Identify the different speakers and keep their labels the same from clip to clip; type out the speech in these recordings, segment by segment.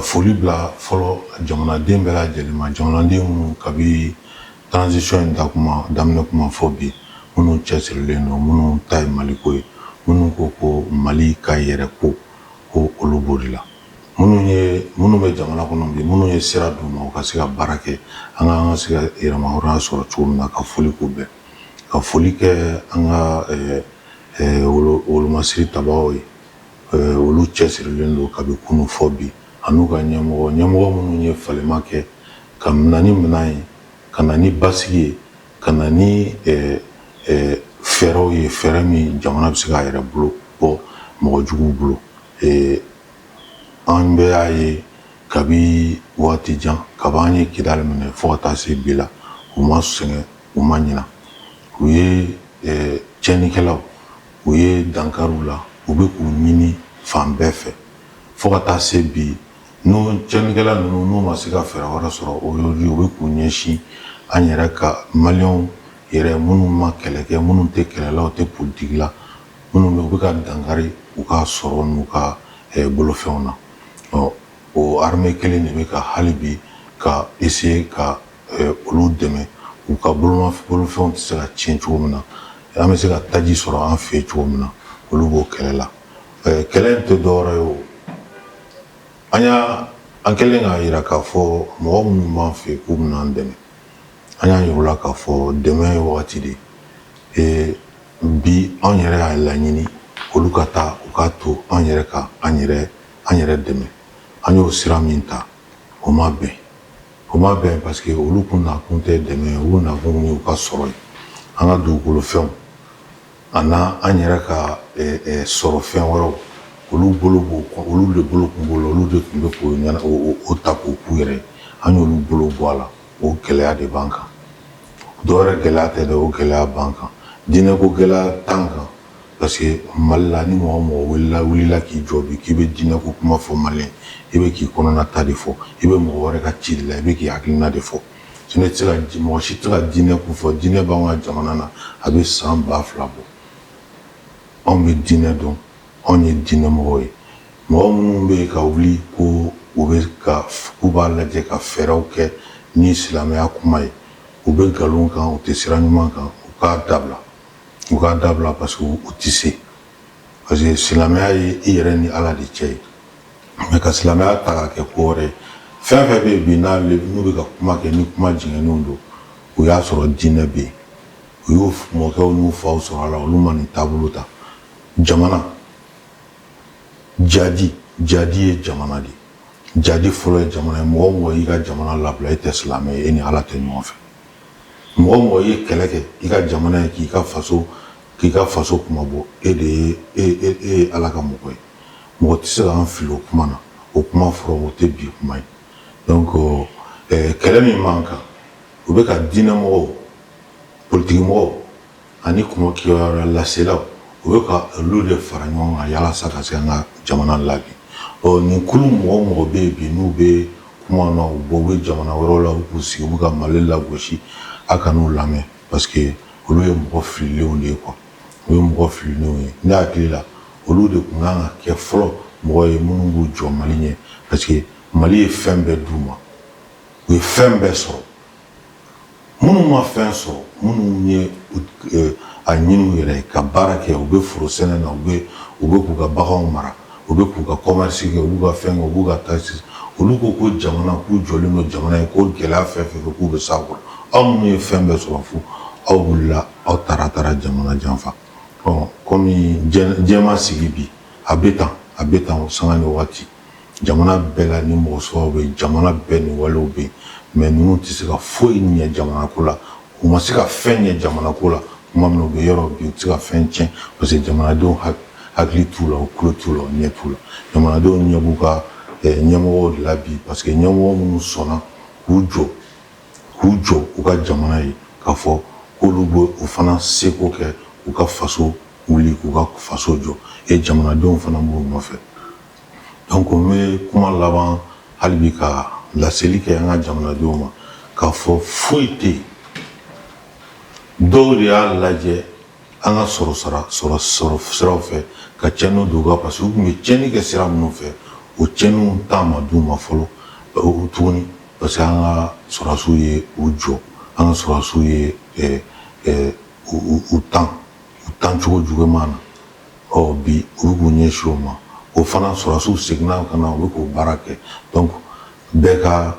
Speaker 1: Foli bila fɔlɔ jamanaden bɛɛ lajɛlen ma, jamanaden minnu kabi transition in ta kuma daminɛ kuma fɔ bi, minnu cɛsirilen don, minnu ta ye Maliko ye, minnu ko ko Mali ka yɛrɛ ko ko olu b'o de la, minnu ye minnu bɛ jamana kɔnɔ bi, minnu ye sira d'u ma u ka se ka baara kɛ, an ka se ka yɛrɛmahɔrɔnya sɔrɔ cogo min na. Ka foli k'u bɛɛ, ka foli kɛ an ka wolomasiri tabagaw ye. Olu cɛsirilen don kabi kunun fɔ bi, an'u ka ɲɛmɔgɔ minnu ye falema kɛ ka na ni minɛn ye, ka na ni basigi ye, ka na ni fɛɛrɛw ye, fɛɛrɛ min jamana bɛ se k'a yɛrɛ bolo bɔ mɔgɔ juguw bolo. An bɛɛ y'a ye kabi waati jan, kabi an ye Kidali minɛ fo ka taa se bi la, u ma sɛgɛn, u ma ɲina. U ye tiɲɛnikɛlaw, u ye dankariw la, u bɛ k'u ɲini fan bɛɛ fɛ fo ka taa se bi. N'o tiɲɛnikɛla ninnu, n'u ma se ka fɛɛrɛ wɛrɛ sɔrɔ, aujourd'hui u bɛ k'u ɲɛsin an yɛrɛ ka Maliyɛnw yɛrɛ minnu ma kɛlɛ kɛ, minnu tɛ kɛlɛ la, u tɛ politiki la, minnu bɛ u bɛ ka dankari u ka sɔrɔ n'u ka bolofɛnw na. Ɔ, o armée kelen de bɛ ka hali bi ka essayer ka olu dɛmɛ, u ka bolofɛnw tɛ se ka tiɲɛ cogo min na, an bɛ se ka taji sɔrɔ an fɛ yen cogo min na. Olu b'o kɛlɛ la. Kɛlɛ in tɛ dɔwɛrɛ ye o, an y'a an kɛlen k'a jira k'a fɔ mɔgɔ minnu b'an fɛ yen k'u bɛna an dɛmɛ, an y'a yir'u la k'a fɔ dɛmɛ ye wagati de ye. Bi anw yɛrɛ y'a laɲini olu ka taa, u k'a to an yɛrɛ ka an yɛrɛ dɛmɛ. An y'o sira min ta, o ma bɛn, o ma bɛn, parce que olu kun nakun tɛ dɛmɛ ye, olu nakun ye u ka sɔrɔ ye. An ka dugukolo fɛnw a n'a an yɛrɛ ka sɔrɔ fɛn wɛrɛw, olu bolo b'o, olu de bolo kun b'o la, olu de tun bɛ k'o ɲɛna o ta k'o k'u yɛrɛ ye. An y'olu bolo bɔ a la, o gɛlɛya de b'an kan. Dɔwɛrɛ gɛlɛya tɛ dɛ, o gɛlɛya b'an kan. Diinɛko gɛlɛya t'an kan, parce que Mali la, ni mɔgɔ mɔgɔ wulila k'i jɔ bi k'i bɛ diinɛko kuma fɔ Maliyɛn, i bɛ k'i kɔnɔna ta de fɔ, i bɛ mɔgɔ wɛrɛ ka ci de la, i bɛ k'i hakilina de fɔ. Ne tɛ se ka, mɔgɔ si tɛ se ka diinɛ ko fɔ. Diinɛ b'an ka jamana na, a bɛ san 2000 bɔ. Anw bɛ diinɛ dɔn, anw ye diinɛ mɔgɔw ye. Mɔgɔ minnu bɛ yen ka wuli ko u bɛ ka k'u b'a lajɛ ka fɛɛrɛw kɛ ni silamɛya kuma ye, u bɛ nkalon kan, u tɛ sira ɲuman kan. U k'a dabila, u k'a dabila, parce que u tɛ se, parce que silamɛya ye i yɛrɛ ni Ala de cɛ ye. Mais ka silamɛya ta k'a kɛ ko wɛrɛ ye, fɛn fɛn bɛ yen bi n'a n'u bɛ ka kuma kɛ ni kuma jigɛnnenw don, u y'a sɔrɔ diinɛ bɛ yen, u y'u mɔkɛw n'u faw sɔrɔ a la, olu ma nin taabolo ta. Jamana jadi, jadi ye jamana de ye, jadi fɔlɔ ye jamana ye. Mɔgɔ o mɔgɔ y'i ka jamana labila, e tɛ silamɛ ye, e ni Ala tɛ ɲɔgɔn fɛ. Mɔgɔ o mɔgɔ ye kɛlɛ kɛ i ka jamana ye, k'i ka faso kuma bɔ, e de ye e ye Ala ka mɔgɔ ye. Mɔgɔ tɛ se k'an fili o kuma na. O kuma fɔra, o tɛ bi kuma ye. Donc kɛlɛ min b'an kan, u bɛ ka diinɛmɔgɔw, politikimɔgɔw ani kuma kibaruya laselaw, u bɛ ka olu de fara ɲɔgɔn kan yalasa ka se an ka jamana labin. Ɔ, nin kulu mɔgɔ o mɔgɔ bɛ yen bi, n'u bɛ kuma na, u bɔ, u bɛ jamana wɛrɛw la, u k'u sigi, u bɛ ka Mali lagosi, a kan'u lamɛn, parce que olu ye mɔgɔ fililenw de ye quoi, olu ye mɔgɔ fililenw ye. Ne hakili la, olu de tun kan ka kɛ fɔlɔ mɔgɔ ye minnu b'u jɔ Mali ɲɛ, parce que Mali ye fɛn bɛɛ d'u ma, u ye fɛn bɛɛ sɔrɔ. Minnu ma fɛn sɔrɔ, minnu ye a ɲini u yɛrɛ ye ka baara kɛ, u bɛ foro sɛnɛ na, u bɛ k'u ka baganw mara, u bɛ k'u ka commerce kɛ, u b'u ka fɛn kɛ, u b'u ka taxe, olu ko ko jamana k'u jɔlen don jamana ye, ko gɛlɛya fɛn fɛn k'u bɛ s'a kɔrɔ. Aw minnu ye fɛn bɛɛ sɔrɔ fu, aw wulila, aw taara jamana janfa. Ɔ, komi diɲɛ ma sigi bi, a bɛ tan, a bɛ tan o sanga ni waati. Jamana bɛɛ la ni mɔgɔ suguyaw bɛ yen, jamana bɛɛ ni walew bɛ yen, mais ninnu tɛ se ka foyi ɲɛ jamana ko la. U ma se ka fɛn ɲɛ jamana ko la tuma min na u bɛ yɔrɔ bi, u tɛ se ka fɛn tiɲɛ, parce que jamanadenw hakili t'u la, u tulo t'u la, u ɲɛ t'u la. Jamanadenw ɲɛ b'u ka ɲɛmɔgɔw de la bi, parce que ɲɛmɔgɔ minnu sɔnna k'u jɔ u ka jamana ye, k'a fɔ k'olu bɛ u fana seko kɛ k'u ka faso wuli, k'u ka faso jɔ, e jamanadenw fana b'u nɔfɛ. Donc n bɛ kuma laban hali bi ka laseli kɛ an ka jamanadenw ma k'a fɔ foyi tɛ yen. Dɔw de y'a lajɛ an ka sɔrɔ sara sɔrɔ sɔrɔ siraw fɛ ka tiɲɛni don u kan, parce que u tun bɛ tiɲɛni kɛ sira minnu fɛ. O tiɲɛniw temps ma d'u ma fɔlɔ tuguni, parce que an ka sɔrɔdasiw ye u jɔ, an ka sɔrɔdasiw ye u tan, u tan cogo juguman na. Ɔ bi, u bɛ k'u ɲɛsin o ma. O fana, sɔrɔdasiw seginna ka na, u bɛ k'o baara kɛ. Donc bɛɛ ka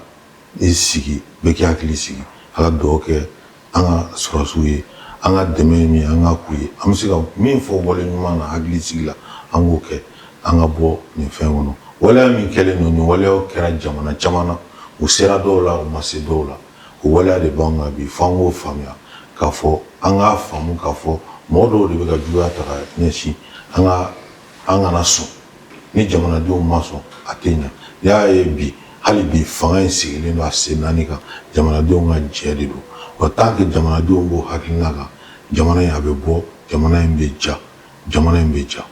Speaker 1: i sigi, bɛɛ k'i hakili sigi, a ka dugawu kɛ an ka sɔrɔdasiw ye. An ka dɛmɛ ye min ye, an ka k'u ye. An bɛ se ka min fɔ wale ɲuman na, hakili sigi la, an k'o kɛ, an ka bɔ nin fɛn kɔnɔ. Waleya min kɛlen don, nin waleyaw kɛra jamana caman na, u sera dɔw la, u ma se dɔw la. O waleya de b'an kan bi, f'an k'o faamuya k'a fɔ, an k'a faamu k'a fɔ mɔgɔ dɔw de bɛ ka juguya ta ka ɲɛsin an ka. An kana sɔn. Ni jamanadenw ma sɔn, a tɛ ɲɛ. N'i y'a ye bi, hali bi, fanga in sigilen don a sen naani kan, jamanadenw ka jɛ de don wa. Tant que jamanadenw b'o hakilina kan, jamana in a bɛ bɔ, jamana in bɛ ja, jamana in bɛ ja.